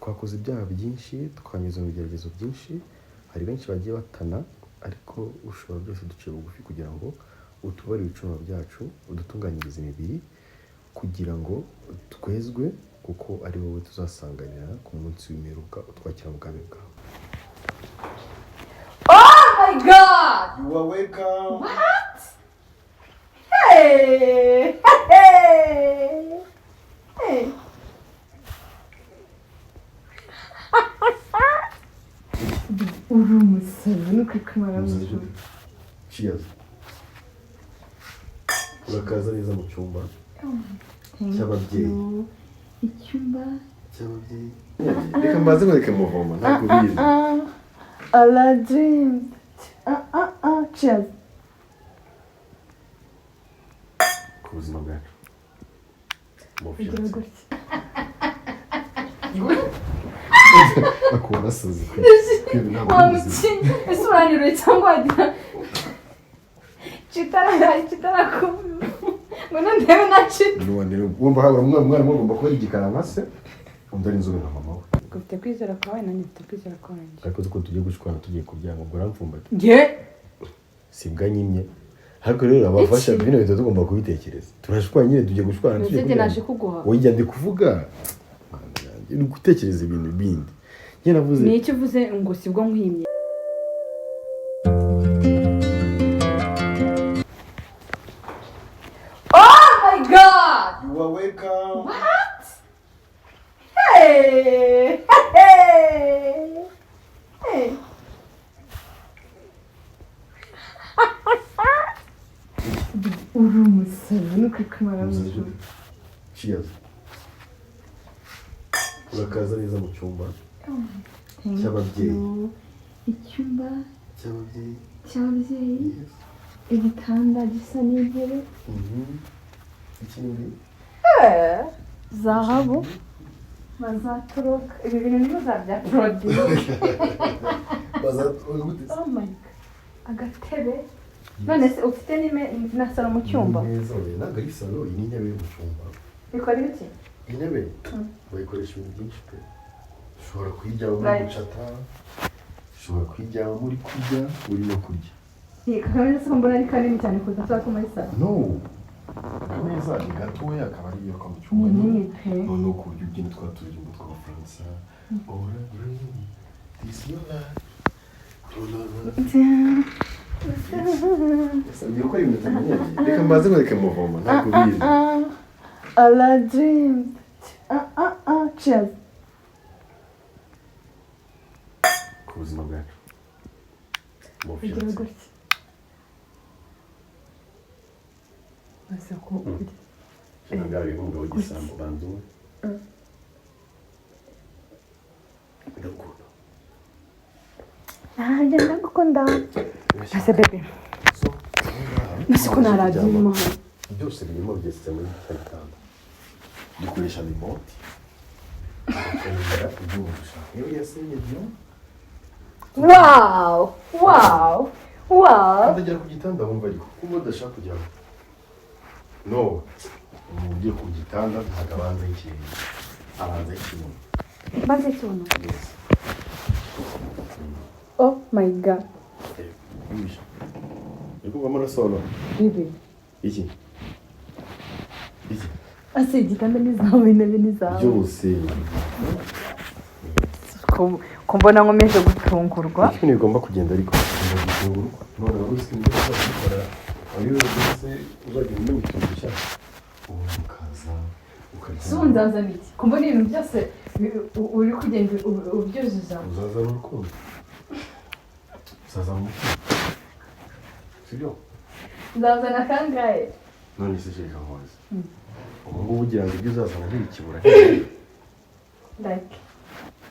Twakoze ibyaha byinshi, twanyuze mu bigeragezo byinshi, hari benshi bagiye batana, ariko ushobora byose duciye bugufi kugira ngo utubare ibicumuro byacu, udutunganyirize imibiri kugira ngo twezwe, kuko ari wowe tuzasanganira ku munsi w'imperuka utwakira mu bwami bwawe. Oh my God! You are welcome. What? Hey! Hey! Hey! Uri umusazi ni ukuri kw'Imana mu ijuru. Cheers. Urakaza neza mu cyumba Thank cy'ababyeyi. you. Icyumba Cy'ababyeyi. Reka mbanze nkwereke muvoma, ntabwo ubizi. All I dreamed. Ah, ah, ah. Cheers. Ku buzima bwacu. Mu Ugira fiancé. gutya. Akubona asaze pe. Kwiba ntabwo Wa ari ubuzima. mukinnyi ese uraniruye cyangwa wagira citara ngo ndebe na cita. Wumva habura umwana agomba kuba ari igikara nka se, undi ari inzobe nka mama we. Ufite kwizera kwawe, nanjye mfite kwizera kwanjye. Ariko uzi ko tugiye gushwana, tugiye kuryama, ubwo uramfumbata. Nge Sibwa nyimye. Ariko rero abafasha Iki? bino bintu tugomba kubitekereza. Turashwana nyine, tugiye gushwana, tugiye ndetse naje kuryama. kuguha. Oya, ndi kuvuga. Mana yanjye, uri gutekereza ibintu bindi. Njye navuze Ni icyo uvuze ngo sibwo nkwimye. Oh my God! You are welcome. What? Hey! Hey! Hey! Uri umusazi ni ukuri kw'Imana mu ijuru. Cheers. Urakaza neza mu cyumba Thank cy'ababyeyi. you. Icyumba Cy'ababyeyi. cy'ababyeyi, Yes. igitanda gisa n'intebe. Ikindi Zahabu bazatoroka, ibi bintu ntibazabya porodi. Baza gute? Oh my God. Agatebe none se ufite n'ime na salo mu cyumba? Neza, oya, ntabwo ari salo, iyi ni intebe yo mu cyumba. Bikora ibiki? Intebe bayikoresha ibintu byinshi pe. Ushobora kuyijyamo muri gucata, ushobora kuyijyamo muri kurya, uri no kurya. Iyi kameza se mbona ari kanini cyane kuruta twa two muri salo? No, akameza ni gatoya, akaba ari iyo ko mu cyumba Ni nyine. nini pe. Noneho ku buryo ubyina twa turirimbo tw'Abafaransa. Ora green, this your life. Ugiye gukora ibintu utamenyereye. Reka mbanze nkwereke muvoma, ntabwo ubizi. All I dreamed. Ah, ah, ah. Cheers. Ku buzima bwacu. Mu Ugira fiancé. gutya. Maze ko urya. Ntabwo umugabo w'igisambo, banza unywe. Ndagukunda. Nanjye ndagukunda. Ese bebe. So, ahangaha, Nasi ko nta radiyo irimo hano. Byose birimo byesitse muri cya gitanda. Dukoresha remote. Tukongera ibyuma dushaka. Iyo yasenye byo, Wow! Wow! Wow! ukagera ku gitanda wumva ariko kuba udashaka kujyaho. No, umuntu ugiye ku gitanda ntabwo abanza ikirenge, abanza ikibuno. Maze ikibuno. Yes. Oh my God. Yumvisha. Uri kumva amaraso no? Bebe. Iki? Iki? Ase igitanda ni zawe, intebe ni zawe. Byose. Ko mbona nkomeje gutungurwa. Ibintu bigomba kugenda, ariko ugomba gutungurwa. None wari uzi ibyo uzajya ubikora, wari uzi uzajya umenya utuntu dushya. Ubundi ukaza Si ukaryama. ubu nzazana iki? Ko mbona ibintu byose uri kugenda ubyuzuza. Uzazana urukundo. Uzazana umutima. Sibyo? Nzazana kangahe? None se reka nkoze. Ubu ngubu ugira ngo ibyo uzazana ntibikibura. Like.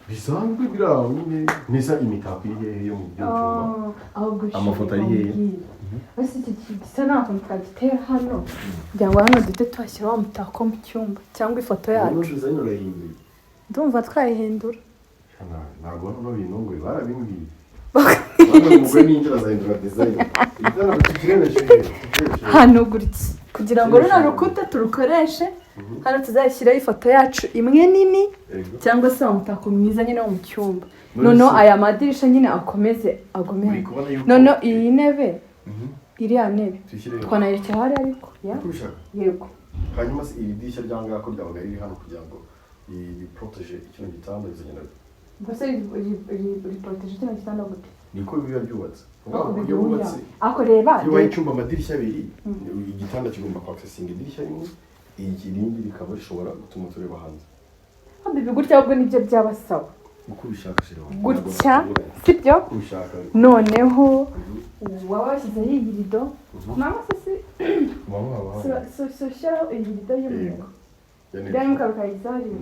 Bisanzwe biri aho nyine. Nisa imitako iri hehe yo mu cyumba? Oh, ahubwo Amafoto ari hehe? Ese iki gisa nta kuntu twagitera hano kugira ngo hano duhite tuhashyira wa mutako mu cyumba cyangwa ifoto yacu. Ubu design urahinduye. Ndumva twayihindura. Ntabwo hano bintunguye, barabimbwiye. Baravuga umugore ninjira azahindura design. Igitanda tukirebeshe, tukirebeshe. Hano gutya kugira ngo runo rukuta turukoreshe. Hano tuzashyiraho ifoto yacu imwe nini Yego. cyangwa se umutako mwiza nyine wo mu cyumba. None Noneho se- aya madirisha nyine akomeze agume Uri hano. kubona yuko Noneho iyi ntebe, iriya ntebe Tuyishyireho. twanayerekera hariya, ariko ya. Uko ubishaka. Yego. Hanyuma se iri dirishya rya ngaha ko ryabaga riri hano kugira ngo riprotège kino gitanda, bizagenda bite? Ubwo se riprotège kino gitanda gute? Niko biba byubatse. Ukuvuga ngo iyo wubatse, Ariko reba. iyo ubaye icyumba amadirishya abiri, igitanda kigomba kwaccessinga idirishya rimwe, irindi rikaba rishobora gutuma tureba hanze. Bibi gutya ahubwo nibyo byaba sawa. Uko ubishaka, chéri wawe. Gutya sibyo? Uko ubishaka. Noneho waba washyizeho iyi rido, mama se si Mama waba si ushyiraho iyi rido y'umweru, rido y'umukara ukayizaho hariya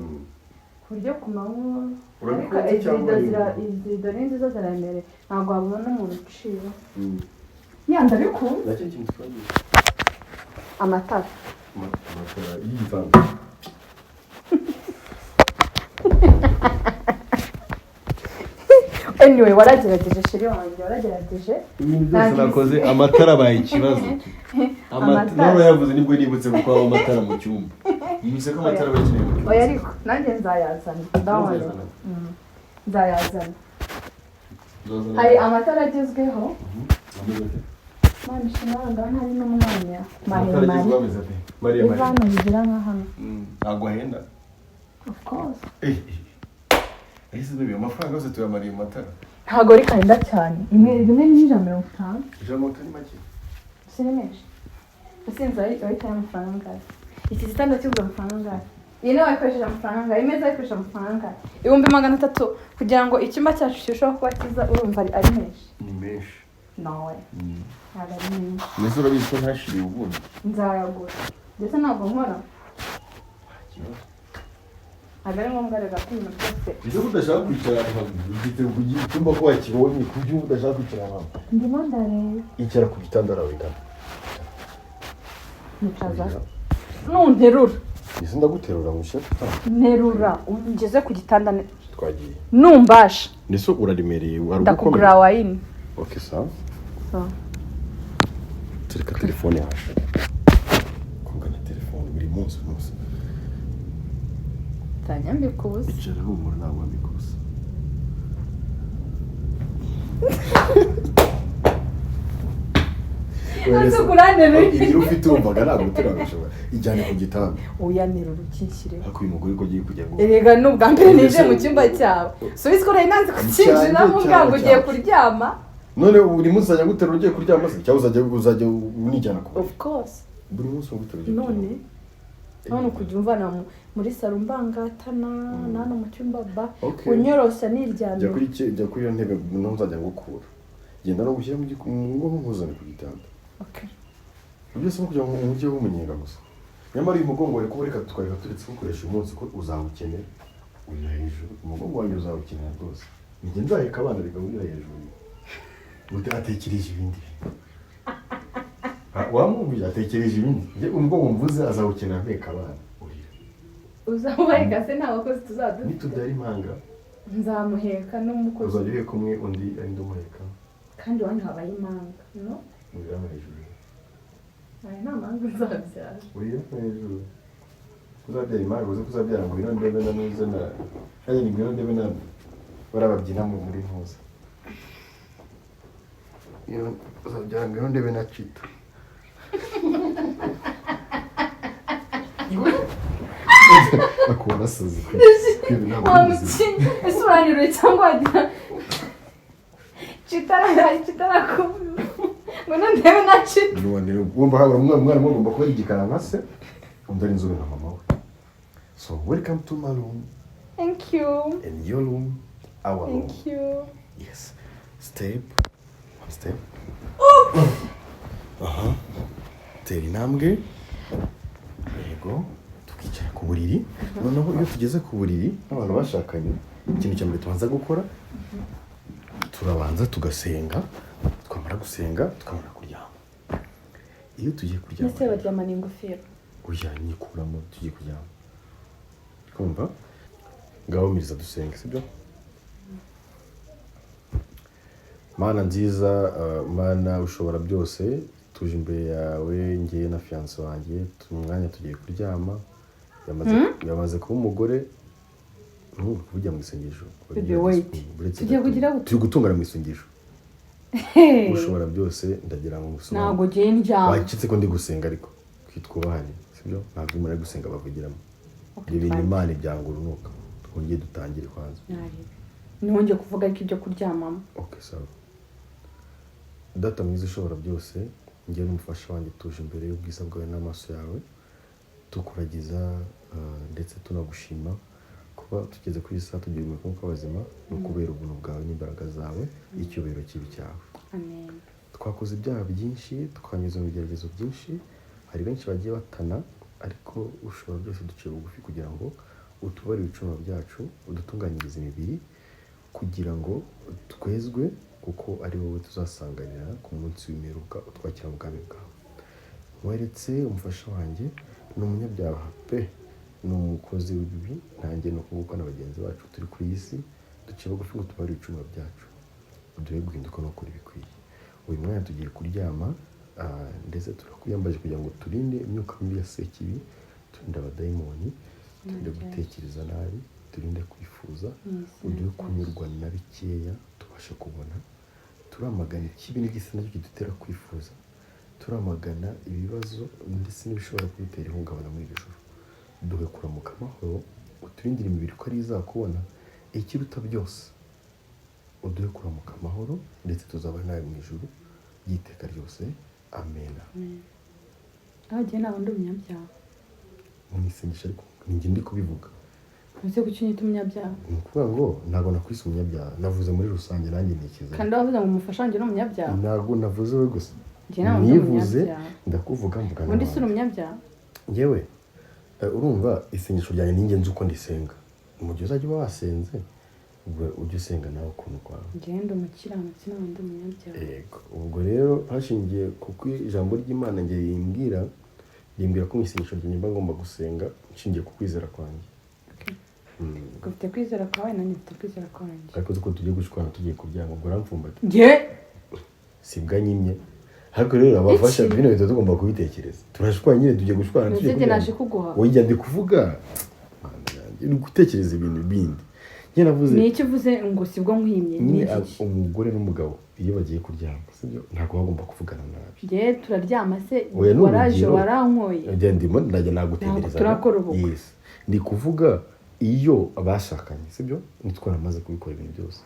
ku buryo ku manywa, ariko Urabikunze izi cyangwa rido zira urabikunze? Izi rido ni nziza, ziraremereye, ntabwo wabona umuntu uciye. Ya, ndabikunda. Nacyo kintu twagiye Amatara. Amatara y'igitanda. Anyway, waragerageje, chéri wanjye, waragerageje. Ibintu byose Ntabwo nakoze, amatara abaye ikibazo. Amatara. None yavuze nibwo nibutse kuko haba amatara mu cyumba, nibutse ko amatara aba akenewe mu cyumba. Oya, ariko nanjye nzayazana, ndabona. Nzayazana. Nzayazana. Nzazana. Hari amatara agezweho. Ameze ate? Mwana ishimwe, ngaho ntari n'umwanya Amatara maremare. agezweho ameze ate? Maremare. Biva hano bigera nka hano. Ntabwo ahenda. Of course. Eh, eh. Ese baby, amafaranga yose tuyamariye mu matara? Ntabwo ari kahenda cyane, imwe rimwe ni 150. 150 ni make. Si ni menshi? Ese wahitaye amafaranga angahe? Iki gitanda kigura amafaranga angahe? Iyi nawe wayikoresheje amafaranga angahe? Imeza wayikoresheje amafaranga angahe? 300,000 kugira ngo icyumba cyacu kirusheho kuba cyiza, urumva ari menshi? Ni menshi. No we, ntabwo ari menshi. Mbese urabizi ko ntashiriye ubundi? Nzayagura, ndetse ntabwo nkora. Kibazo. Ntabwo ari ngombwa rero ko ibintu byose. Ese ko udashaka kwicara ahantu hamwe? Ufite ku cyumba ko wakibonye, ku buryo udashaka kwicara ahantu hamwe? Ndimo ndareba. Icara ku gitanda arawe gana. Nicaza nunterura. Ese ndaguterura ngo ushyire ku gitanda? Nterura ungeze ku gitanda Twagiye. Numbasha. Ndetse uraremereye, wari Ndakugura wine. Okay, sawa. Sawa. Tereka telefone yawe kungana telefone buri munsi munsi. Utanyambika ubusa. Icara, humura, ntabwo wambika ubusa. Ese uranteruye? Ibiro ufite wumvaga ntabwo turabishobora. Ijyane ku gitanda. Oya, nterura ukinshyireho. Ariko uyu mugore ko agiye kujya ngo Erega ni ubwa mbere nije mu cyumba cyawe, subizi ko nari nanze kucyinjiramo ubwangu ugiye kuryama. None buri munsi uzajya guterura ugiye kuryama se, cyangwa uzajya unijyana ku Of course. Buri munsi uguterura ugiye None kuryama? None ukujya umvana muri salo mbangatana na hano mu cyumba ba Okay. unyorosa Jya niryamye. kuri jya kuri iyo ntebe, noneho nzajya ngukura, genda no gushyira mu ngo nkuzane ku gitanda. Okay. Byose no kugira ngo ujye umunyenga gusa. Nyamara uyu mugongo wari kuba, reka tukareka turetse kuwukoresha uyu munsi ko uzawukenera urira hejuru. Umugongo wanjye uzawukenera rwose. Njye nzaheka abana bigaburira hejuru. Atekereje ibindi. Ah, wamwumvise atekereje ibindi. Njye umugongo mvuze azawukenera mpeka abana urira. Uzamuheka se? Nta bakozi tuzaba dufite. Nitubyara impanga. Nzamuheka n'umukozi. Uzajya uheka umwe, undi ari umuheka. Kandi iwanyu habaye impanga, no? Urira no hejuru. Aya nta mpanga nzabyara. Urira no hejuru. Uzabyara impanga, uze kuzabyara ngo ngwino ndebe na nuze na hajya ni ngwino ndebe na bariya babyina muri ntuza. Uzabyara ngwino ndebe na cita. Akubona asaze kwe ntabwo Wa ari muzima. mukinnyi, ese urananiwe cyangwa wagira citara citara kumwe ngo ndebe na cita? None wumva habura umwana, umwana agomba kuba ari igikara nka se, undi ari inzobe nka mama we. So welcome to my room. Thank you. And your room, our room. Thank you. Yes, step one, step. Aha, tera intambwe. Yego, tukicara ku buriri. Noneho iyo tugeze ku buriri nk'abantu bashakanye, ikintu cya mbere tubanza gukora, turabanza tugasenga, twamara gusenga tukabona kuryama. Iyo tugiye kuryama Ese baryamana ingofero? Oya, nyikuramo tugiye kuryama. Kumva, ngaho miriza dusenge, sibyo? Mana nziza, Mana ushobora byose, tuje imbere yawe ngewe na fiancé wanjye, umwanya tugiye kuryama. Yamaze kuba umugore. Kuvugira mu isengesho. Baby, wait. Uretse Tugiye gato. kugira gute? Turi gutungana mu isengesho. Ushobora byose, ndagira ngo ngusobanure. Ntabwo ngiye ndyama. Wacitse ko ndi gusenga, ariko twitwubahane, sibyo? Ntabwo umuntu ari gusenga bavugiramo. Okay, Ibyo bintu fine. Imana ibyanga urunuka. Twongeye dutangire kwanza. Narebe. Ntihongeye kuvuga ariko ibyo kuryamamo. Okay, sawa. Data mwiza ushobora byose, njye n'umufasha wanjye tuje imbere y'ubwiza bwawe n'amaso yawe, tukuragiza ndetse tunagushima kuba tugeze kuri iyi saha tugiye umwuka w'abazima, no kubera ubuntu bwawe n'imbaraga zawe. Icyubahiro kibi cyawe. Amen. Twakoze ibyaha byinshi, twanyuze mu bigeragezo byinshi, hari benshi bagiye batana, ariko ushobora byose duciye bugufi kugira ngo utubarire ibicumuro byacu, udutunganyirize imibiri kugira ngo twezwe, kuko ari wowe tuzasanganira ku munsi w'imperuka utwakira mu bwami bwawe. Weretse umufasha wanjye, ni umunyabyaha pe, ni umukozi w'ibibi, nanjye ni ukuvuga na bagenzi bacu turi kuri iyi si. Duciye bugufi ngo tubarire ibicumuro byacu, uduhe guhinduka no gukora ibikwiye. Uyu mwanya tugiye kuryama, ndetse turakwiyambaje kugira ngo turinde imyuka mibi ya sekibi, turinde abadayimoni, turinde gutekereza nabi, turinde kwifuza, uduhe kunyurwa na bikeya tubasha kubona. Turamagana ikibi n'igisa nacyo kidutera kwifuza, turamagana ibibazo ndetse n'ibishobora kudutera ihungabana muri iri joro. Duhe kuramuka amahoro, uturindire imibiri ko ari izakubona. Ikiruta byose, uduhe kuramuka amahoro, ndetse tuzaba nawe mu ijuru ry'iteka ryose. Amena. Aho agiye ntabwo ndi umunyabyaha. Mu isengesho, ariko ni njye ndi kubivuga. Ese kuki unyita umunyabyaha? Ni ukuvuga ngo ntabwo nakwise umunyabyaha, navuze muri rusange, nanjye nikiza. Kandi wavuze ngo umufasha wanjye ni umunyabyaha. Ntabwo navuze we gusa. Njye ntabwo ndi Nivuze, umunyabyaha. ndakuvuga, mvuga Ubundi si uri n'abandi. umunyabyaha? Yewe, urumva isengesho ryanjye ni ingenzi uko ndisenga. Mu gihe uzajya uba wasenze, ubwo ujye usenga nawe ukuntu kwawe. Njye ndi umukiranutsi, ntabwo ndi umunyabyaha. Yego, ubwo rero hashingiye kuko ijambo ry'Imana njye rimbwira ko mu isengesho ryanjye mba ngomba gusenga nshingiye ku kwizera kwanjye. Ubwo ufite kwizera kwawe, nanjye mfite kwizera kwanjye. Ariko uzi ko tugiye gushwana, tugiye kuryama, ubwo uramfumbata. Njye? Sibwa nyimye, ariko rero abafasha Iki? bino bintu tugomba kubitekereza. Turashwana nyine, tugiye gushwana, tugiye Ndetse naje kuryama. kuguha. Oya, ndi kuvuga. Mana yanjye, uri gutekereza ibintu bindi. Njye navuze Ni icyo uvuze ngo sibwo nkwimye, ni nyine iki? Umugore n'umugabo iyo bagiye kuryama, sibyo, ntabwo bagomba kuvugana nabi. Njye turaryama se? Oya, ni Waraje urugero. warankoye. Njye ndimo ndajya nagutegereza. Ntabwo turakora ubukwe. Yes, ndi kuvuga iyo abashakanye, sibyo, nitwaramaze kubikora ibintu byose,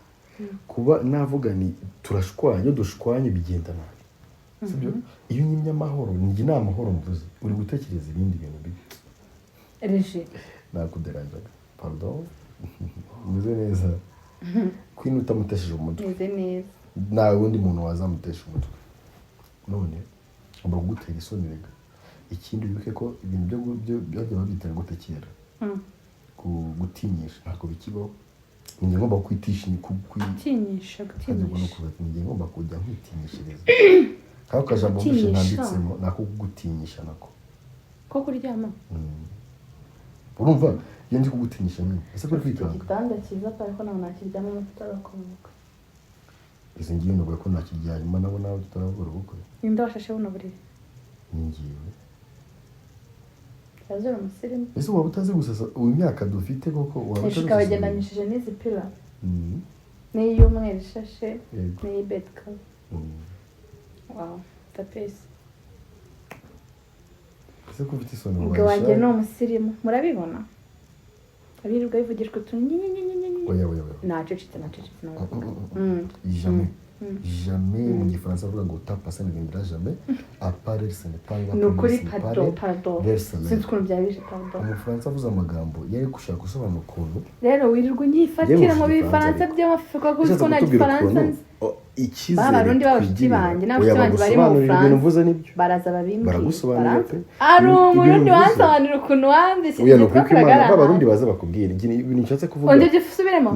kuba navuga ni turashwanye, iyo dushwanye bigenda nabi, sibyo? Iyo unyimye amahoro, njye nta mahoro mvuze, uri gutekereza ibindi bintu bibi. Reje. Nakuderanjaga, pardon. Umeze neza, queen, utamutesheje umutwe? Meze neza. Nta wundi muntu wazamutesha umutwe. None ngomba kugutera isoni rega. Ikindi, wibuke ko ibintu byo byagiye babyitera gute kera? Gutinyisha ntabwo bikibaho. Ninjye ngomba kwitisha Gutinyisha? Kandi ubwo ni Gutinyisha? ukuvuga ati ninjye ngomba kujya nkwitinyishiriza. Kako kajambo mvishe Gutinyisha. nanditsemo ni ako kugutinyisha nako. Ko kuryama? Urumva iyo ndi kugutinyisha nyine, ese kuri kwikanga? Igitanda cyiza pe, ariko ntabwo nakiryamamo tutarakomoka. Izi ngiyi nuvuga ko nakiryama nabo nawe tutarakora ubukwe. Ninde washashe buno buriri? Ni ngiwe. Yazura umusirimu. Ese waba utazi gusasa ubu imyaka dufite koko, waba utazi Ishuka gusasa? bagendanyishije n'izi pillow, n'iy'umweru ishashe, n'iyi bed cover. Wow, tapesi. Ese ko ufite isoni? Umugabo wanjye ni umusirimu, murabibona, abirirwa bivugishwa utuntu nyenyenyenyenye. Oya, oya, oya. Nacecetse, nacecetse. Jamais, jamais. Mu gifaransa bavuga ngo ta passé ne viendra jamais, à part elle, ce n'est pas la Ni ukuri. ce n'est pas Pardon, pardon. vers cela. Sinzi ukuntu byabije, pardon. Umufaransa avuze amagambo yari gushaka gusobanura ukuntu Rero wirirwa unyifatira Yewe, mu ufite bifaransa igifaransa. by'amafi kuko uzi Yashatse ko nta kutubwira gifaransa ukuntu nzi. icyizere Ba Barundi b'abashuti twigirira. banjye Oya, n'abashuti banjye bari mu bagusobanurira ibintu Bufaransa. mvuze nibyo. Baraza babimbwira. Baragusobanurira pe. Ari Ibintu umurundi mvuze. wansobanurira ukuntu wanditse. Oya, ni ukuri ko twakoraga Imana ari ba Barundi ahantu. baza bakubwira ibintu nshatse kuvuga. Ongera ugisubiremo.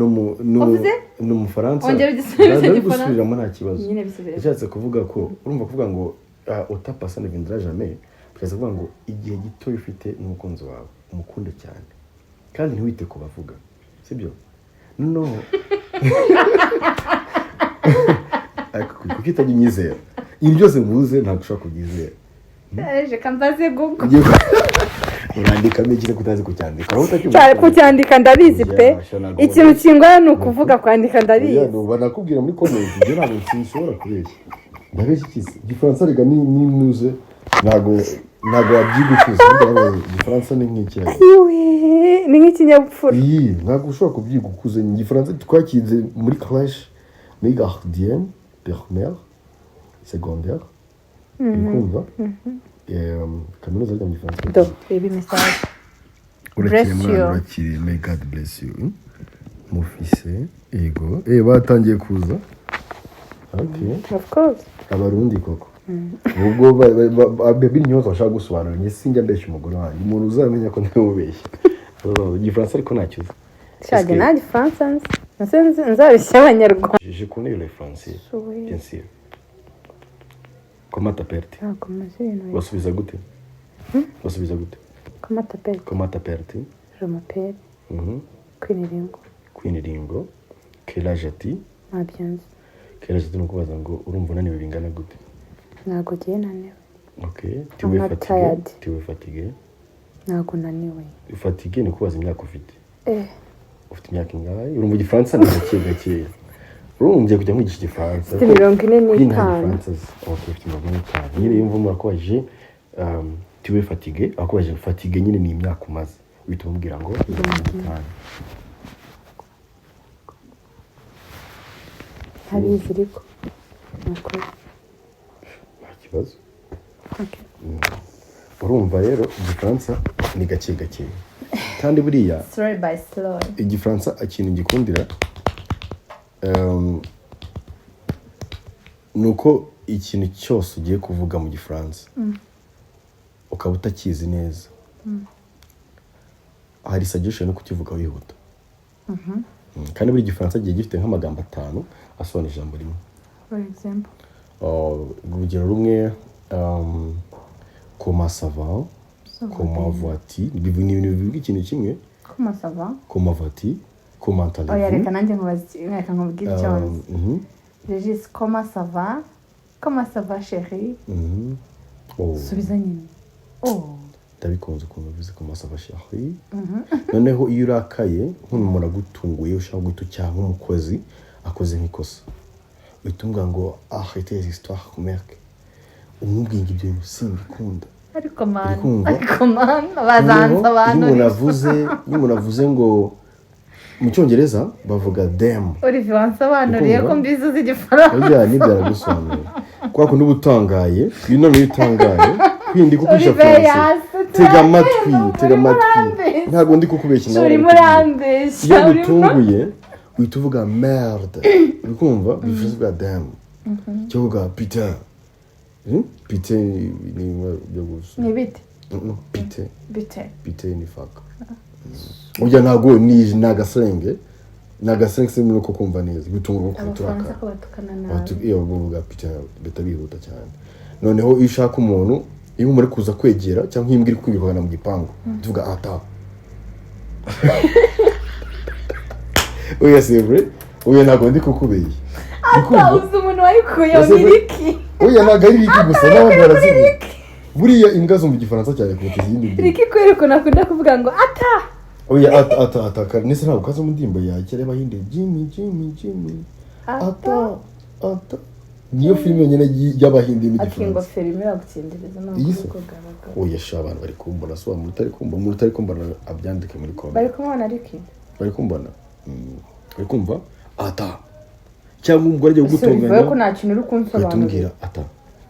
Wavuze? Ni umufaransa. Ongera ugisubiremo icyo Ndaza gifaransa. gusubiramo, nta kibazo. Nyine bisubiremo. Yashatse kuvuga ko, urumva, kuvuga ngo utapasa ne viendra jamais, bishatse kuvuga ngo igihe gito ufite n'umukunzi wawe umukunde cyane kandi ntiwite ku bavuga, sibyo? Noneho ariko kuki utajya unyizera? Ibi byose mvuze ntabwo ushobora kubyizera. Eje kambaze Google. Urandikamo iki se kutazi kucyandika? Uraba utacyumva? Cyane, kucyandika ndabizi pe. Oya, ntabwo Ikintu kingora ni ukuvuga, kwandika ndabizi. Oya, nuba nakubwira muri comment. Ibyo ntabwo sinshobora kubeshya. Ndabeshya iki se? Igifaransa rega ni nuze, ntabwo wabyiga ukuze. Burya igifaransa ni nk'icyayi. Iwe, ni nk'ikinyabupfura. Iyi ntabwo ushobora kubyiga ukuze. Igifaransa twakize muri crèche, muri gardienne, primaire, secondaire, uri kumva? Kaminuza arya mu gifaransa. Do, reba message. Urakire. Bless Mwana you. urakire, may God bless you. Mufise ego, batangiye kuza, okay. Of course. Abarundi koko ubwo b'intyoza bashaka gusobanura. Njye sinjya mbeshya umugore wanjye. Umuntu uzamenya ko ndamubeshya igifaransa, ariko ntacyo uzi. Shaje nta gifaransa nzi. Nse nzabeshya abanyarwanda. Je connais le français. Oui. Bien sûr. Comment t'appelles-tu? Ntabwo muzi ibintu. Basubiza gute? Basubiza gute? Comment t'appelles? Comment t'appelles-tu? Je m'appelle Queen Ringo. Queen Ringo. Quel âge as-tu? Ntabyo nzi. Quel âge as-tu ni ukubaza ngo urumva unaniwe bingana gute? Ntabwo ugiye naniwe. Okay, tu I'm es not fatigué? tired. Tu es fatigué? Ntabwo naniwe. Fatigué ni ukubaza imyaka ufite. Eh. Ufite imyaka ingahe? Urumva igifaransa ni gake gakeya. Urumva ngiye kujya nkwigisha igifaransa. Mfite mirongo ine Kuri nta n'itanu. gifaransa azi. Okay, ufite 45 nyine. Yumva umuntu akubajije tu es fatigué, akubajije fatigué nyine ni imyaka umaze, uhita umubwira ngo 45. Ntabizi ariko ni ukuri. Nta kibazo. Okay. Urumva rero igifaransa ni gake gake, kandi buriya Slowly by slowly. igifaransa ikintu gikundira ni uko ikintu cyose ugiye kuvuga mu gifaransa ukaba utakizi neza, hari suggestion yo kukivuga wihuta. Kandi buri gifaransa kigiye gifite nk'amagambo atanu asobanura ijambo rimwe. For example? Urugero rumwe, comment ça va, comment vas-tu, ni ibintu bivuga ikintu kimwe. Comment ça va? Comment vas-tu, comment Oya, allez-vous. reka nanjye nkubaze reka nkubwire icyo nzi. Regis, comment ça va? Comment ça va, chérie? Oh. Subiza nyine. Oh. Ndabikunze ukuntu uvuze comment ça va, chérie. Noneho iyo urakaye, nk'umuntu agutunguye, ushaka guhita ucyaha nk'umukozi akoze nk'ikosa, uhita umubwira ngo arrêtez les histoires merc. Umubwiye ngo ibyo bintu simbikunda. Ariko man, Uri kumva? ariko man, Noneho, iyo bazansobanurira. umuntu avuze, iyo umuntu avuze ngo mu cyongereza bavuga damn. Olivier, wansobanuriye Uri ko kumva? mbizi uzi igifaransa. Burya nibyo aragusobanurira kwa kundi uba utangaye. Iyo none iyo utangaye kwindi kukwisha Olivier français. yasetse. Tega amatwi, tega Urimo amatwi. urambeshya. Ntabwo ndi kukubeshya nawe Urimo arabikubwira. urambeshya. Iyo Urimo gutunguye uhita uvuga merde, uri kumva? Bivuze uvuga damn cyangwa uvuga putain. Putain ni byo gusa. Ni bite? No, putain. Bite? Putain ni fuck. Burya ntabwo ni agasenge, ni agasenge si ko kumva neza gutungurwa kuko Abafaransa turakara. ko batukana nabi. Iyo bavuga putain bihita bihuta cyane. Noneho iyo ushaka umuntu, iyo umuntu ari kuza kwegera cyangwa nk'imbwa iri kwirukana mu gipangu, tuvuga ata. Oya, c'est vrai, oya, ntabwo ndi kukubeshya. Uri kumva? Uzi umuntu wayikuye Ese ni Ricky. Oya, ntabwo ari Ricky gusa, n'abandi barazivuga. Buriya imbwa zumva igifaransa cyane kuruta izindi ndimi. Ricky kubera ukuntu akunda kuvuga ngo ata. Oya, ata ata ata kare nese ntabwo kaza mu ndirimbo ya kera y'abahinde, Jimmy Jimmy Jimmy ata ata. Niyo filime yonyine y'abahinde mu Ati gifaransa. ingofero imwe iragutsindereza ntabwo Iyi se? uri kugaragara. Oya sha, abantu bari kumbona. So umuntu utari kumbona, umuntu utari kumbona abyandike muri comment. Bari kumubona Ricky. Bari kumbona. Bari kumva ata, cyangwa umugore agiye Ese Olivier kugutonganya ko nta kintu uri ugahita kunsobanurira. umbwira ata.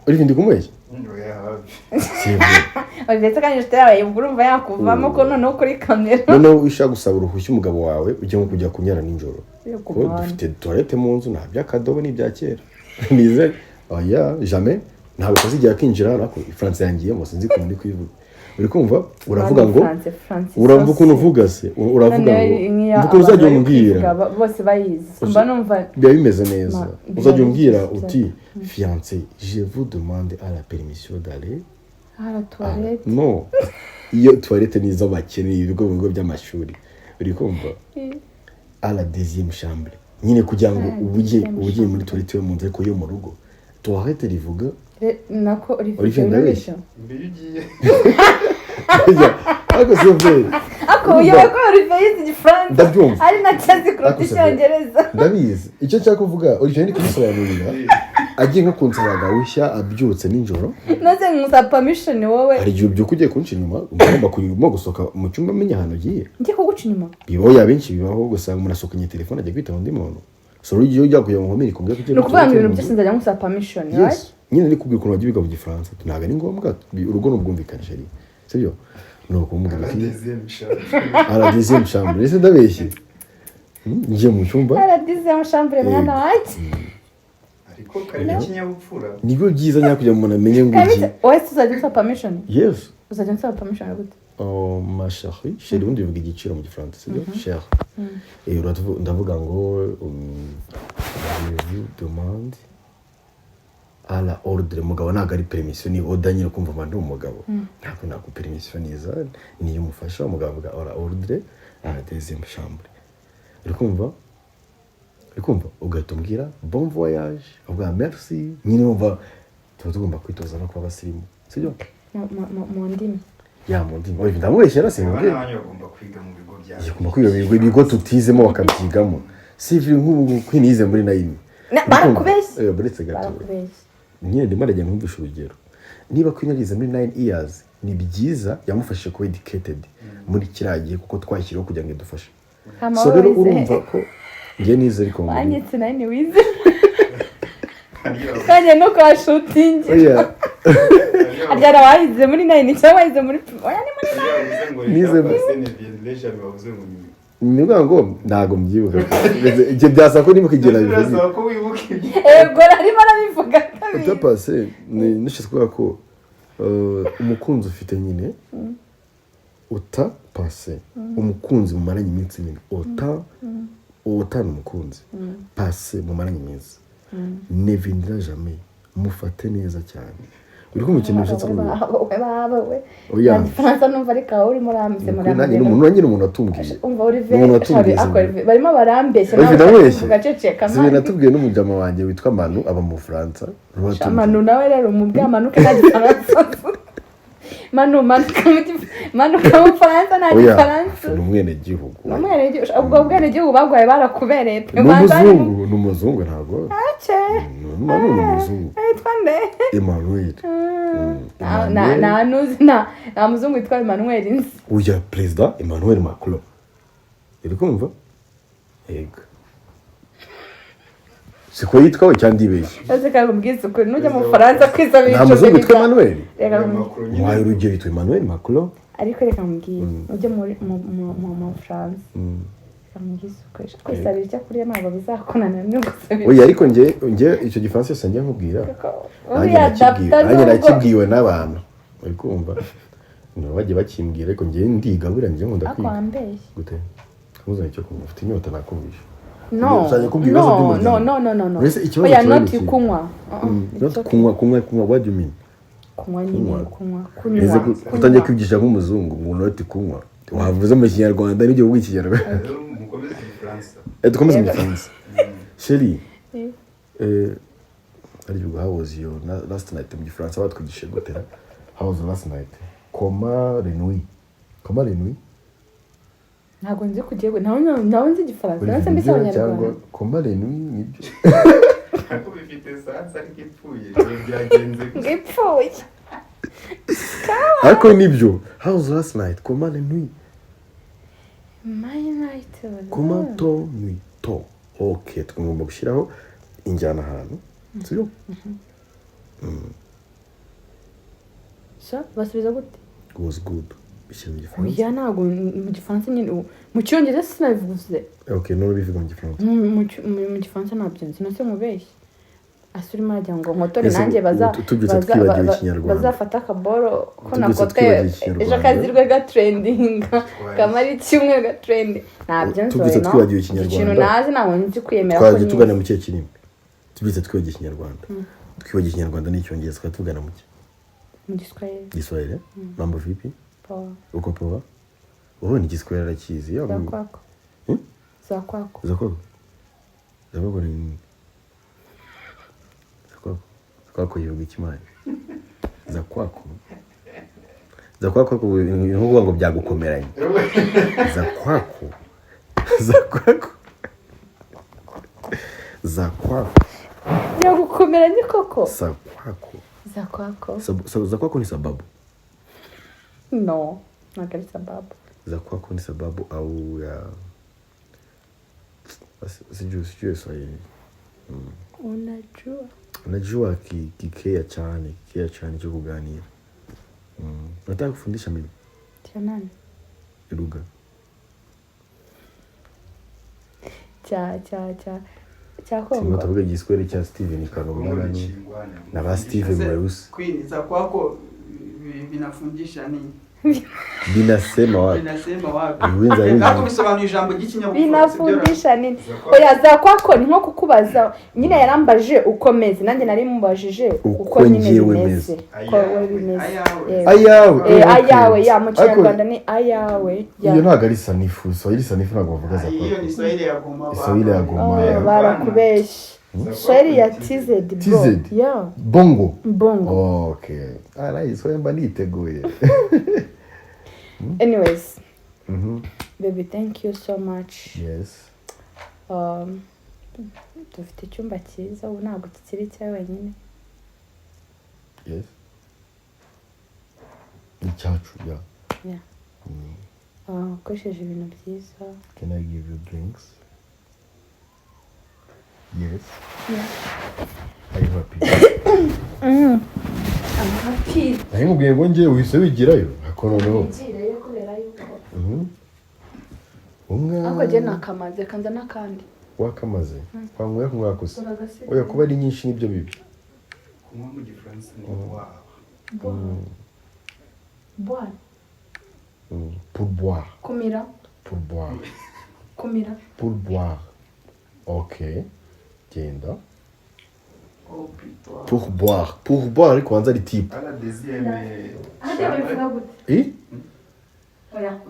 Olivier, ndi kumubeshya? C'est vrai. Olivier se kandi inshuti yawe ubwo urumva yakuvamo ko noneho kuri kamera. Noneho ushaka gusaba uruhushya umugabo wawe ujya nko kujya kunyara nijoro, Yo ko kumana. dufite toilette mu nzu, nta by'akadobo n'ibya kera nize, oya, jamais, ntabwo kazigera kinjira hano. Ariko ifaransa yangiyemo, sinzi ukuntu ndi kuyivuga. Uri kumva? Uravuga ngo Francis. Uramva ukuntu uvuga se? Uravuga ngo umva ukuntu uzajya umbwira. Bose bayizi mba numva. Biba bimeze neza. Biba Uzajya umbwira bimeze. uti fiancé, je vous demande à la permission d'aller Hara toilette. No, iyo toilette ni izo bakeneye ibigo, mu bigo by'amashuri, uri kumva? À la deuxième chambre nyine, kugira ngo Ah, ubujye deuxième ubugiye muri chambre. toilette yo mu nzu, ariko yo mu rugo toilette rivuga Nako Olivier Olivier, ndabeshya? Mbere ugiye. Ariko c'est vrai. Ako uyobewe ko Olivier yize Igifaransa? Ndabyumva. Ari nacyo azi kuruta Ariko c'est vrai. Icyongereza. Ndabizi. Icyo nshaka kuvuga, Olivier, ndi kumusobanurira, agiye nko kunsaba agahushya abyutse nijoro. Noze nkusaba permission wowe? Hari igihe ubyuka ugiye kunca inyuma, ugomba kurimo gusohoka mu cyumba, amenya ahantu ugiye. Ngiye kuguca inyuma? Bibaho, ya, benshi bibaho. Gusa umuntu asohokanye telefone, ajya kwitaba undi muntu. So rero igihe ujya kugira ngo nkomere kumbwira ko ugiye Ni ukuvuga ngo kwitaba ibintu undi byose nzajya nkusaba permission? muntu. Yes, nyine ndi kubwira ukuntu wajya ubiga mu Gifaransa. Ntabwo ari ngombwa. Urugo ni ubwumvikane, chérie, sibyo? Ni ukumubwira ati Deuxième chambre. À la deuxième chambre. Ese ndabeshye? Ngiye mu cyumba. À la deuxième chambre, mwana wanjye. Ariko karimo ikinyabupfura. Nibyo byiza nyine kugira ngo umuntu amenye ngo ugiye. Wowe se uzajya unsaba permission? Yes. Uzajya unsaba permission gute? Oh, ma chérie, chérie ubundi bivuga igiciro mu Gifaransa, sibyo? Cher. Et ndavuga ngo je vous demande à la ordre. Mugabo, ntabwo ari permission, ni order nyine. Kumva mba ndi umugabo, ntabwo nakupermissioniza, niyo umufasha. Umugabo avuga à la ordre, à la deuxième chambre. Uri kumva? Uri kumva? Ugahita umbwira bon voyage, uvuga merci nyine. Wumva tuba tugomba kwitoza no kuba abasirimu, sibyo? Mu ndimi. Ya, mu ndimi. Oya, ndamubeshyera? Abana Sinkubwira. banyu bagomba kwiga mu bigo bya Bagomba kwiga mu bigo tutizemo, bakabyigamo. Si nk'ubu Queen yize muri nine. Barakubeshye. Eh, buretse gato. Barakubeshye. Nyine ndimo ndagenda nkumvisha urugero. Niba Queen yarize muri 9 years, ni byiza, yamufashije kuba educated muri kiriya gihe, kuko twashyiriweho kugira ngo idufashe. Hama So rero wowe wize? urumva ko njye nize, ariko muri Wanyitse nine wize kandi no kwa shooting. Oya. Haryara wayize muri nine cyangwa wayize muri, oya, ni muri Bavuze ngo Ni ukuvuga ngo ntabwo mbyibuka. Ibyo byasaba ko nibuka igihe nabivuze. Birasaba ko wibuka ibyo. Ego, arimo arabivuga atabizi. Utapase ni nishatse kuvuga ko umukunzi ufite nyine, utapase umukunzi mumaranye iminsi nyine, uta ni umukunzi, passé mumaranye iminsi, ne viendra jamais. Mufate neza cyane. Uri kumva ikintu bishatse kuvuga? We baba we! Oya. Nta Gifaransa numva, ariko aho urimo urambise muri Nanjye ni umuntu, nanjye ni umuntu watubwiye. Umva Olivier. Ni umuntu watubwiye. Shabi, akora barimo barambeshya. Olivier, Nawe ndamubeshye? ugaceceka. Si ibintu natubwiye n'umujama wanjye witwa Manu, aba mu Bufaransa. Niwe watubwiye. Manu nawe rero umubwiye amanuke, nta Gifaransa. Manu, manuka manuka mu Bufaransa, nta Oya. Gifaransa. Ni umwenegihugu. Ni umwenegihugu. Ubwo bwenegihugu bagwaye barakubereye pe. Ni Banza umuzungu, ni umuzungu, ntabwo Ake. Manu ni umuzungu. Yitwa nde? Emmanuel. Nta nta nuzi, nta muzungu witwa Emmanuel nzi. Uya, perezida Emmanuel Macron, uri kumva? Yego, siko yitwa we cyangwa ndibeshye? Ese kandi ubwize ukuri, nujya mu Bufaransa kwisabira Nta muzungu witwa Emmanuel? Reka nkubwire. Muhaye urugero, yitwa Emmanuel Macron. Ariko reka nkubwire, ujye muri mu Bufaransa, reka nkubwize ukuri, kwisabira icyo kurya ntabwo bizakunanira, no gusabira. Oya, ariko njye icyo Gifaransa cyose njye nkubwira, nanjye Uriya nakibwiwe dapita nanjye nubwo nakibwiwe n'abantu. Uri kumva? Nibo bagiye bakimbwira, ariko njye ndiga. Buriya njye nkunda Ariko kwiga. wambeshye. Gute? Ntuzane icyo kunywa, ufite inyota, nakumvisha. No. Uzajya kumbwira ibibazo No. by'umuryango. No, no, no, no, no. Mbese ikibazo Oya, kiba not ni iki? kunywa. Not It's okay. kunywa, kunywa, kunywa, what do you mean? Kunywa nyine. Kunywa. Kunywa. Ese Kunywa. kutangiye kwigisha nk'umuzungu ngo not kunywa, wavuze mu Kinyarwanda n'ibyo uvuga Ikinyarwanda. Mukomeze Igifaransa. Eh, dukomeze mu Gifaransa, chérie. Eh. Eh, ariko how was your last night? Mu Gifaransa batwigishije gute? How was the last night? Comment les nuits? Comment les nuits? Ntabwo nzi kugiye, ntawe nzi Igifaransa, nzi mbese Nibyo cyangwa Abanyarwanda. Comment les nuits, nibyo. Ariko bifite sens, ariko ipfuye. Ibyo byagenze Ngo ipfuye? Ariko nibyo, how was last night? Comment les nuits? My night was Comment ton nuit ton. Ok, tugomba gushyiraho injyana ahantu, sibyo? So basubiza gute? Was good, bishyira mu Gifaransa. Oya, ntabwo mu Gifaransa nyine, mu Cyongereza sinabivuze. Ok, none bivuga mu Gifaransa. Mu Gifaransa ntabyo nzi, nase mubeshye ase urimo aragira ngo nkotore. Ese Nanjye baza tubyutse twibagiwe Ikinyarwanda. Bazafata akaboro ko Tubyutse nakote twibagiwe Ikinyarwanda. ejo kazirwe gatrendinga, kamara icyumweru gatrendinga, ntabyo nzi. Tubyutse No twibagiwe Ikinyarwanda. Ikintu nazi, ntabwo nzi kwiyemera ko Twagiye tugana nize. mu kihe kirimi? Tubyutse twibagiwe Ikinyarwanda, twibagiwe Ikinyarwanda n'Icyongereza, twari tugana mu ki? Mu Giswahili. Giswahili. Mambo vipi? Poa. Uko poa? Wowe ni Giswahili arakizi. Za kwako. Hmm? Za kwako. Za kwako, za kwako ni nini? Za kwako, za kwako yivuga ikimani. Za kwako, Za kwako ni nko kuvuga ngo byagukomeranye. Za kwako, za kwako, za kwako. Byagukomeranye koko. Za kwako. Za kwako. Za kwako ni sababu. No, ntabwo ari sababu. Za kwako ni sababu au ya sijui Swahili. Unajua. Najua kikeya cyane, kikeya cyane cyo kuganira. Nataka kufundisha mimi. Cya nani? Lugha. Cya Turimo Kongo. tuvuga igiswahili cya Steven Kanumba na ba Steven Mweusi. Queen, za kwako vinafundisha nini? Binasema wapi? Binasema wapi? Winza Ntabwo winza. bisobanuye ijambo ry'ikinyabupfura, sibyo? Binafundisha nini? Oya, za kwako ni nko kukubaza nyine. Yarambaje uko meze, nanjye nari mubajije uko Uko nyine njyewe bimeze. meze. Uko wowe bimeze. Ayawe. Yego. Ayawe. Eh, ayawe ya mu Ariko Kinyarwanda ni ayawe ya. Iyo ntabwo ari sanifu. Swahili sanifu ntabwo bavuga za Hiyo kwako. ni Swahili ya Goma. Swahili ya Goma. Oh, ya. barakubeshye, Swahili ya TZ, bro. TZ. Ya. Bongo. Bongo. Okay. Ah, nayo Swahili mba niteguye. Anyways, baby, thank you so much. Yes. Dufite icyumba cyiza ubu, ntabwo kikiri icyawe wenyine. Yes. Icyacu, ya. Yeah. Ukoresheje ibintu byiza. Can I give you drinks? Yes. Yeah. Are you happy? I'm happy. Nari nkubwiye ngo njye uhise wigirayo. Ariko noneho. Ngireyo kubera yuko Umwana. ariko njye nakamaze kanza n'akandi. Wakamaze. Wanyweye ku mwakose. Oya, kuba ari nyinshi nibyo bibi. Kunywa mu Gifaransa ni boire. Boire. Pour boire. Kumira. Pour boire. Kumira. Pour boire. Ok. Genda. Oh, putain. Pour boire. Pour boire ariko wanza ari type. À la deuxième Hajya babivuga gute? Eh? Oya,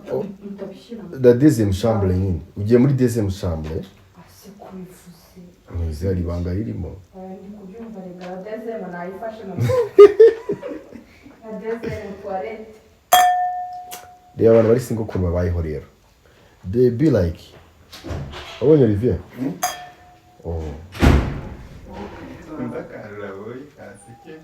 mutabishyiramo. La deuxième chambre nyine. Ugiye muri deuxième chambre. Ase kubivuze. Ntuzi hari ibanga ririmo. Oya, ndi kubyumva rega. La deuxième nayifashe mu la deuxième toilette. Reba abantu bari single ukuntu babayeho rero. They be like. Wabonye Olivier? Oh. Umva akantu kaseke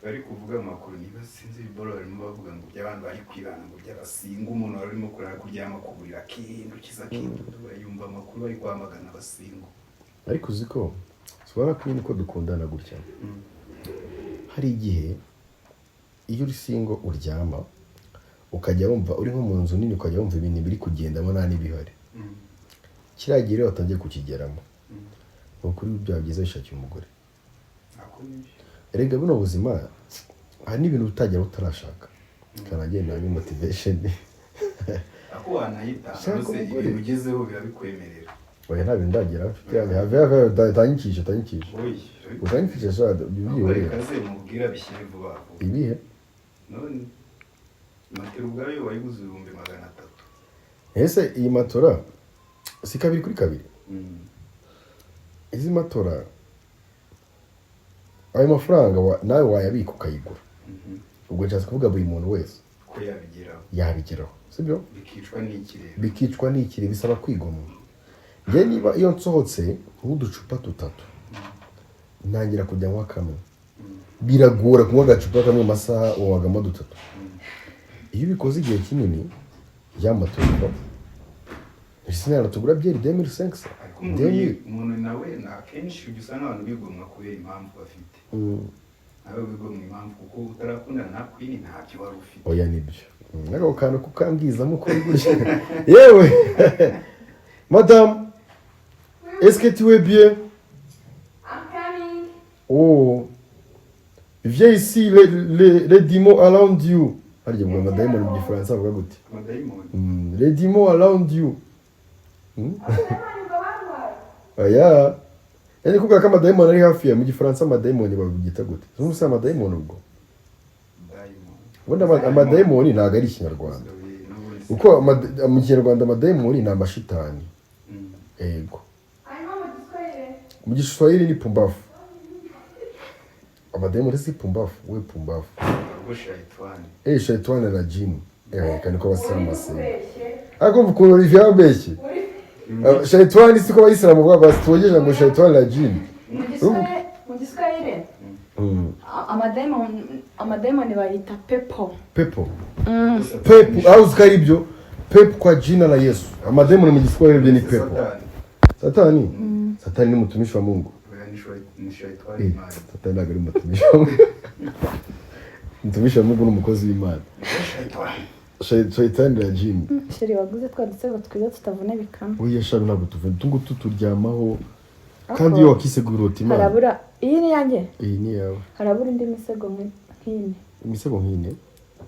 bari kuvuga amakuru, niba sinzi ibiboro barimo bavuga ngo by'abantu bari kwibana, ngo by'abasinga, umuntu wari urimo kurara kuryama ku buriri akihindukiza akihindura, yumva amakuru bari kwamagana abasingo. Ariko uzi ko subara ko nyine ko dukundana gutya. Hari igihe iyo uri single uryama ukajya wumva uri nko mu nzu nini, ukajya wumva ibintu biri kugendamo nta n'ibihari. Kiriya gihe rero watangiye kukigeramo, ni ukuri byaba byiza wishakiye umugore. Ako nibyo. Erega buno buzima hari n'ibintu utagera utarashaka, kanagenda ni motivation. Ako wanayitanga. Shaka Rwose umugore. ibintu ugezeho birabikwemerera. Oya, nta bintu ndagera, nshuti yanjye, have have have, utanyikisha, utanyikisha. Oya. Utanyikisha sha, byihorere. Reka ze mubwira bishyire vuba vuba. Ibihe? None matera ubwayo wayiguze 300,000. Ese iyi matora si 2x2? Izi matora, ayo mafaranga nawe wayabika ukayigura. Ubwo nshatse kuvuga buri muntu wese ko yabigeraho. Yabigeraho, sibyo? Bikicwa n'ikirere. Bikicwa n'ikire, bisaba kwigomwa. Njye niba iyo nsohotse nk'uducupa tutatu, ntangira kujya nywa kamwe, biragora kunywa agacupa kamwe mu masaha wawagamo dutatu. Iyo ubikoze igihe kinini, ya matora sinara tugura byeri 2500. Ariko umuntu nawe ni akenshi ujya usanga abantu bigomwa kubera impamvu bafite. Nawe wigomwa impamvu kuko utarakundana na Queen ntacyo wari ufite. Oya, nibyo. Ariko kantu kukambwizamo uko uri gutya, yewe madame, est-ce que tu es bien? I'm coming. Oh, viens ici, les démons around you. Harya ubwo amadayimoni mu Gifaransa bavuga gute? Amadayimoni. Les démons around you. Oya, yani kuvuga ko amadayimoni ari hafi ya, mu Gifaransa amadayimoni babyita gute? Zumva se amadayimoni ubwo? Dayimoni. Ubundi amadayimoni ntabwo ari Ikinyarwanda. Kuko mu Kinyarwanda amadayimoni ni amashitani. Ego. Hanyuma mu Giswahili? Mu Giswahili ni pumbafu. Amadayimoni si pumbafu, we pumbafu. Nabwo shayitwani. Shaitani na jini. Kandi ko abasilamu basenga, ariko mva ukuntu Olivier yambeshye. Shaitani siko abayisilamu bavuga, basitogeje ngo shaitani na jini. Mu giswahili amadayimoni bayita pepo. Pepo, pepo, aho uzi ko ari ibyo, pepo kwa jina la Yesu. Amademoni mu giswahili byo ni pepo. Satani. Satani, satani ni mtumishi wa Mungu. Oya, ni shayitwani. Imana. Satani ntabwo ari mtumishi wa Mungu. Mtumishi wa Mungu ni umukozi w'Imana. Shayitwani. Shaitani na jini. Chéri, waguze twa dusego twiza tutavuna ibikanu. Oya shana, ntabwo tuvuye utu turyamaho, kandi iyo wakisegura uti Imana. Harabura iyi ni yanjye. Iyi ni iyawe. Harabura indi misego nk'ine. Imisego nk'ine.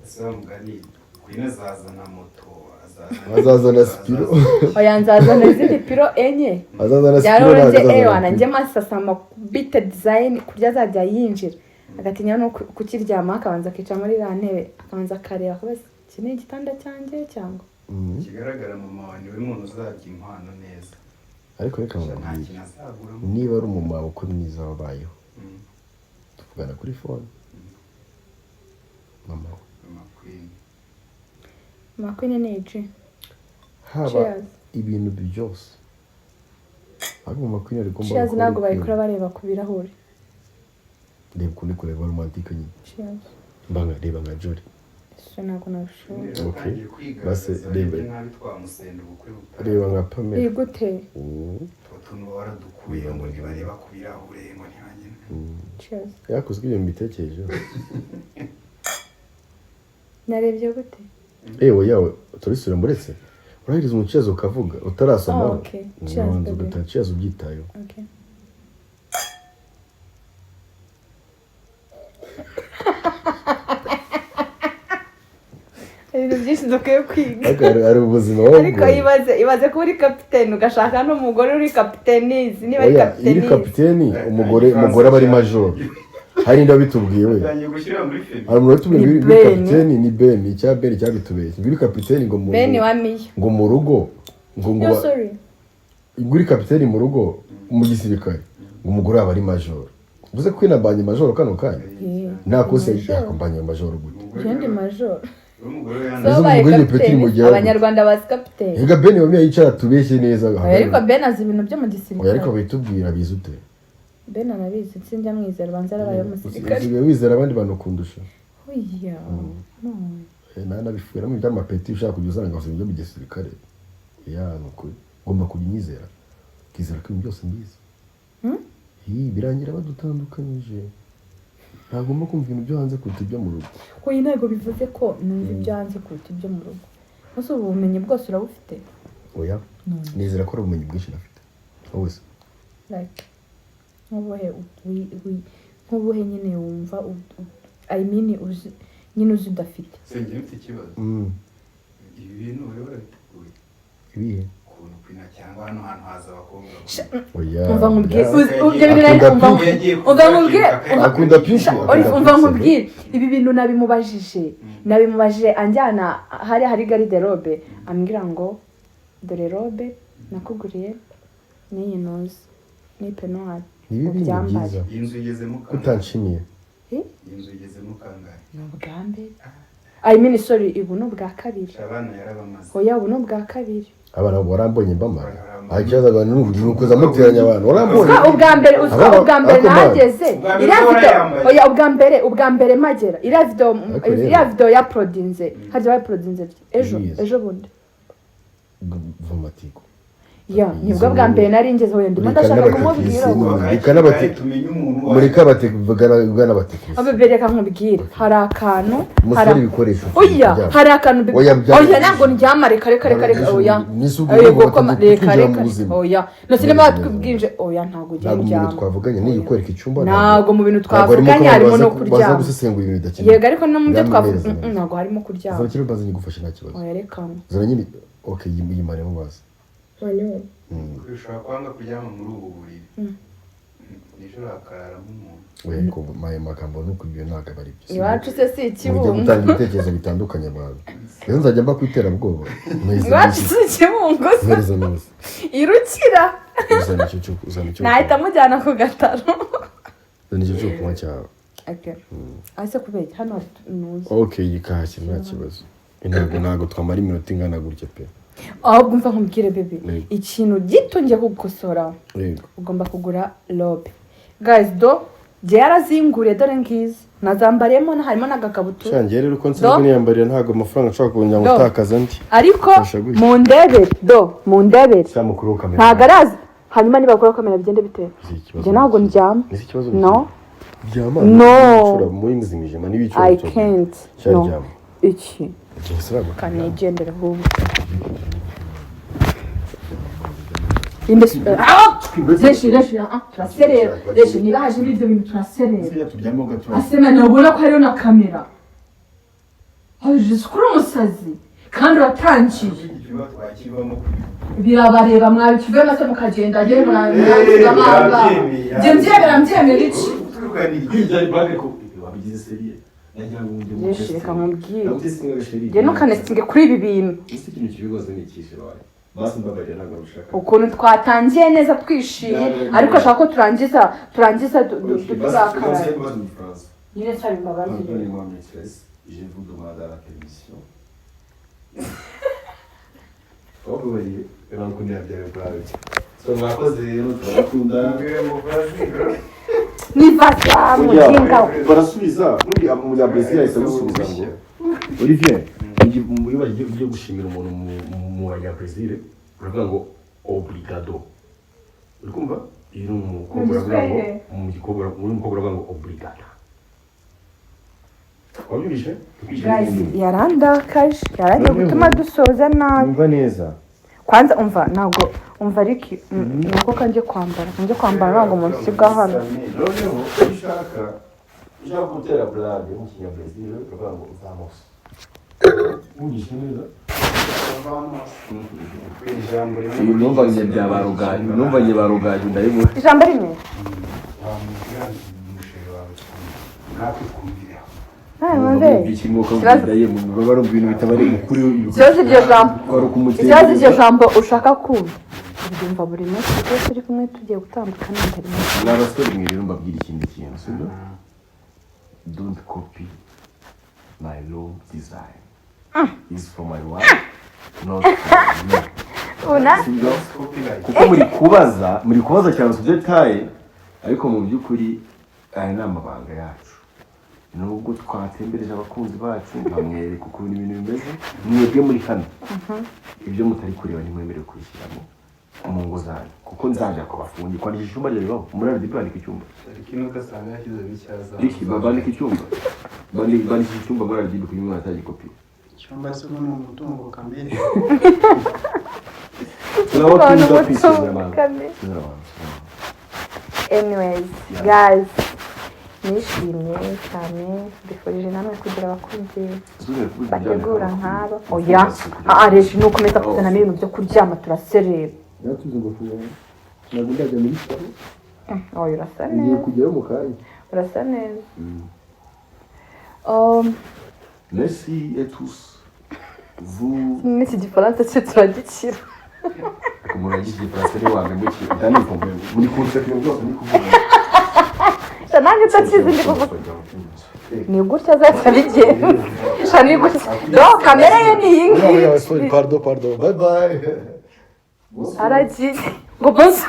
Ese wa mugani Queen azazana moto, azazana Azazana sipiro. Oya, nzazana izindi pillow enye. Azazana sipiro, ntabwo Yaronze azazana ewana pillow. njye masasa bite design kurya azajya yinjira agatinya no kukiryama, akabanza akicara muri iriya ntebe, akabanza akareba, akabaza iki ni igitanda cyanjye cyangwa Ikigaragara, mama wawe niwe muntu uzarya inkwano neza. Ariko reka Nta nkubwire, kintu azaguramo. Niba ari umumama uko mwiza wabayeho, tuvugana kuri phone, mama we. Mama Queen. Makwini ni iji. Haba Cheers. ibintu byose, ariko mama Queen ari gomba. Cheers ntabwo bayikora bareba ku birahuri. Reba ukuntu uri kureba romantique nyine. Cheers. Mbanga reba nka Jolly. Ese ntabwo nabishobora. Rero Okay. atangiye Base, kwigaragaza, reba. arebye nabi twamusenda ubukwe butaha. Reba nka Pamela. Iri gute? Utwo tuntu baba waradukuye ngo ntibareba ku birahure, ngo ntibagire. Cheers. Yakoze ibyo mbitekerejeho. Narebye gute? Ewe yawe, turisubira muretse urahiriza umucezo ukavuga utarasoma. Oh, okay. Cheers, Urabanza baby. ugataha cheers ubyitayeho. Okay. Hari ibintu byinshi dukwiye kwiga. Ariko hari ubuzima wowe Ariko ibaze kuba uri kapiteni ugashaka n'umugore uri kapitenizi, niba ari Oya, iyo uri kapitenizi. Kapiteni, umugore aba ari majoro. Hari indi wabitubwiye we. Atangiye gushyira muri femi. Hari umuntu watubwiye ngo Ni uri Ben. Kapiteni ni Ben, icya Ben cyabitubeshye, ngo uri kapiteni ngo mu Beni wa Miyo. ngo mu rugo ngo Yo, sorry. Ngo uri kapiteni mu rugo mu gisirikare, ngo umugore aba ari majoro. Uvuze ko kwinambanye majoro kano kanya nta kose yakombanye majoro gute? Njye ndi majoro. Umugore So yanze. Ese babaye umugore ni petit kapiteni, mu gihe abanyarwanda bazi kapiteni. Ega Ben wamye yicara tubeshye neza. Oya, ariko Ben azi ibintu byo mu Oya, gisirikare. ariko bitubwira bize ute? Ben arabizi, sinjya mwizera, ubanza yarabaye umusirikare. Usigaye wizera abandi bantu kundusha. Oya, no. Nanabifuye no mu by'amapeti ushaka kujya usanga gusa ibyo mu gisirikare. Ya, ni ukuri ugomba kujya unyizera, ukizera ko ibintu byose mbizi. Hmm? Hi, birangira badutandukanyije. Ntagomba kumva ibintu byo hanze kuruta ibyo mu rugo. Oya, ntabwo bivuze ko numva ibyo hanze kuruta ibyo mu rugo. Ese ubu bumenyi bwose urabufite? Oya. None. Nizera ko ari ubumenyi bwinshi nafite wowe se. Like nk'ubuhe nk'ubuhe nyine wumva I mean uzi nyine, uzi udafite? Senge, mfite ikibazo. Ibi bintu bari barabiteguye? Ibihe? Ukuntu kwina cyangwa hano hantu haza abakobwa. Oya. Umva nkubwire. Oya. Ibyo bintu Akunda umva pink. Umva nkubwire. Akunda pink. Akunda Umva pink. nkubwire, ibi bintu nabimubajije anjyana hari hari garde-robe, ambwira ngo dore robe nakuguriye n'iyi ntuzi n'iyi peignoir. Ni ibi bintu ubyambare. byiza. Iyi nzu igezemo kangahe? Kutanshimiye. Eh? Iyi nzu igezemo kangahe? Ni ubwa mbere, I mean, sorry, ubu ni ubwa kabiri. Abana yarabamaze. Oya, ubu ni ubwa kabiri. Abana warambonye mbamara, aha ikibazo abantu ni ukuza muteranya abantu, warambonye. Uzwa ubwa mbere, uzwa ubwa mbere Ariko man. nahageze. Ubwa mbere Iriya ko video warayambaye. Oya, ubwa mbere mpagera, iriya video Ariko rero- iriya video ya prodinze, harya bayiprodinze ejo? Yes. Ejo bundi. Vamatiku. Ya, nibwo bwa mbere nari ngeze, oya, ndimo Reka ndashaka n'abatekinisiye kumubwira. nyine. Reka Tumenye umuntu wawe. Mureke abatekinisiye. Abebe, reka nkubwire, hari akantu Umusore, hari ibikoresho oya byabo. hari akantu Oya, oya, ntabwo ndyama, reka reka reka reka, oya. Nisugu Oya, ngo kuko reka twinjira mu reka buzima. Oya, no sinema twibwinje, oya, ntabwo ugiye Ntabwo mu bintu ndyama. twavuganye niyo kwereka icyumba. Ntabwo mu bintu Ntabwo harimo twavuganye ko harimo baza no baza kuryama. gusesengura ibintu bidakenewe. Yego, ariko no mu byo Ndyama twavuga neza, neza. Ntabwo harimo kuryama. Zana kino baze nyigufashe, nta kibazo. Oya, reka. Zana nyine, okay, yimaremo baze. Ushobora kwanga kuryama muri ubu buriri, nijoro hakararamo umuntu. Oya, ariko ayo magambo nuko ibyo ntabwo aba ari byo. Iwacu se si Mujye ikibungo? gutanga ibitekerezo bitandukanye abantu, rero nzajya mba ku iterabwoba. Mpereza Iwacu neza. si ikibungo se? Mpereza neza. Irukira. Uzana icyo cyo, uzana icyo Nahita mujyana ku gataro. Uzana icyo cyo kunywa cyawe. Okay, ase kubera iki? Hano nuzi. Okay, yikahashyira, nta kibazo. Ntabwo twamara iminota ingana gutya pe. Ahubwo mva nkubwire, bébé. Yego. Ikintu gito ngiye kugukosora. Yego. Ugomba kugura robe. Guys, do jye yarazinguriye, dore ngizi, nazambariyemo, harimo n'agakabutura. Shangiye rero, uko nsanzwe niyambarira, ntabwo amafaranga nshobora kongera Do. gutakaza andi. Ariko Fasha gutya. mundebere, do mundebere. Cyangwa mukuru kamera. Ntabwo arazi. Hanyuma niba bakora kamera bigende bite? Ese ikibazo Njye ntabwo ni iki? ndyama. Ese ikibazo No. Ryama. No. Muri muzimije ma niba I can't, no. Cyaryama. Iki? Ese ntabwo Kanigendere ahubwo. Ah! Reshi, reshi, ah, turaserera. Reshi, niba haje muri ibyo bintu, turaserera. Turyamo gato. Asema ntubona ko hariho na kamera. Aje kuri umusazi kandi uratangiye. Icyumba twakivamo. Birabareba, mwabikivemo se mukagenda, njyewe muransiga amanga. Njye mbyemera, mbyemera iki? Wabigize sérieux, nagira ngo njye mu Reshi, reka nkubwire. Nagutestinga, chérie. Njye ntukanesinge kuri ibi bintu. Ese ikintu kibigoze ni ikihe wawe? Basi mbabarira, ntabwo nabishaka. Ukuntu twatangiye neza twishimye, ariko ashaka ko turangiza turakara. Nyine nsaba imbabazi. Pardonnez-moi, maîtresse, je vous demande la permission. Wababariye, urankundira byawe bwawe. So mwakoze rero, turabakunda. Niva za mujinga we. Barasubiza, n'undi umunyabrazil ahise agusubiza ngo Olivier, iyo bagiye ugiye gushimira umuntu mu banyabrazil, uravuga ngo "obrigado". Uri kumva? Iyo ni umukobwa uravuga ngo mu gikobwa, uri umukobwa uravuga ngo "obrigada". Wabyumvise? Guys, yarandakaje, yarangiye gutuma dusoza nabi. Umva neza. Kwanza umva, ntabwo umva, ariko nuko kanjye kwambara, kanjye kwambara, ntabwo munsiga hano. Noneho iyo ushaka gutera blague mu kinyabrazil, uravuga ngo "vamos". Wumvise neza? Ijambo rimwe. Uyu numvanye bya ba Rugaju, numvanye ba Rugaju, ndabibona. Ijambo rimwe. Wamubwira umusheri wawe natwe twumvireho. Mwumve. Baba ibintu bitaba ari ukuri. Ikibazo iryo jambo Kwari ukumutera. Ikibazo iryo jambo ushaka kumva uryumva buri munsi iyo turi kumwe. Tugiye gutandukana ndari. Ni abasore mwe rero, mbabwira ikindi kintu, sibyo? Don't copy my room design. Is for my wife, not for me. Una Sibyo? Kuko muri kubaza cyane su détails, ariko mu by'ukuri aya ni amabanga yacu. Nubwo twatembereje abakunzi bacu nkamwereka ukuntu ibintu bimeze, mwebwe muri hano ibyo mutari kureba ntimwemerewe kubishyiramo mu ngo zanyu, kuko nzajya kubafungira. Kwandikisha icyumba ryo bibaho muri RDB, bandika icyumba. Ariko ino ugasanga yashyizemo icyaza. Riki, bandika icyumba. Bandikisha icyumba muri RDB kugira ngo umwana atagikopiye. Icyumba se ubu ni umutungo kamere? Turabakunda. Umutungo Kwisuzuma abantu. kamere. Kwisuzuma abantu. Anyways, guys, nishimye cyane, mbifurije namwe kugira abakunzi bategura nk'aba. Oya, ah, reji, ni ukomeza kuzanamo ibintu byo kuryama, turaserera. Yaratuze ngo kunywa, ntabwo ndajya muri salo. Oya, urasa Ngiye neza. kugerayo mu kanya. Urasa neza. Merci et tous vous. N'iki gifaransa cye turagikira. Umuntu yagize igifaransa ni wange muki ndanikumbuye muri kunseka, ibintu byose ndi kuvuga. Sha, nanjye utakizi ndi kuvuga ni gutya azahita abigenza. Sha, ni gutya do, kamere ye ni iyi ngiyi. Sorry, pardon, pardon, bye bye. Aragiye ngo bose.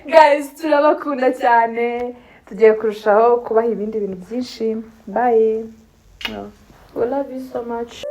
Guys, turabakunda cyane, tugiye kurushaho kubaha ibindi bintu byinshi. Bye, we love you so much.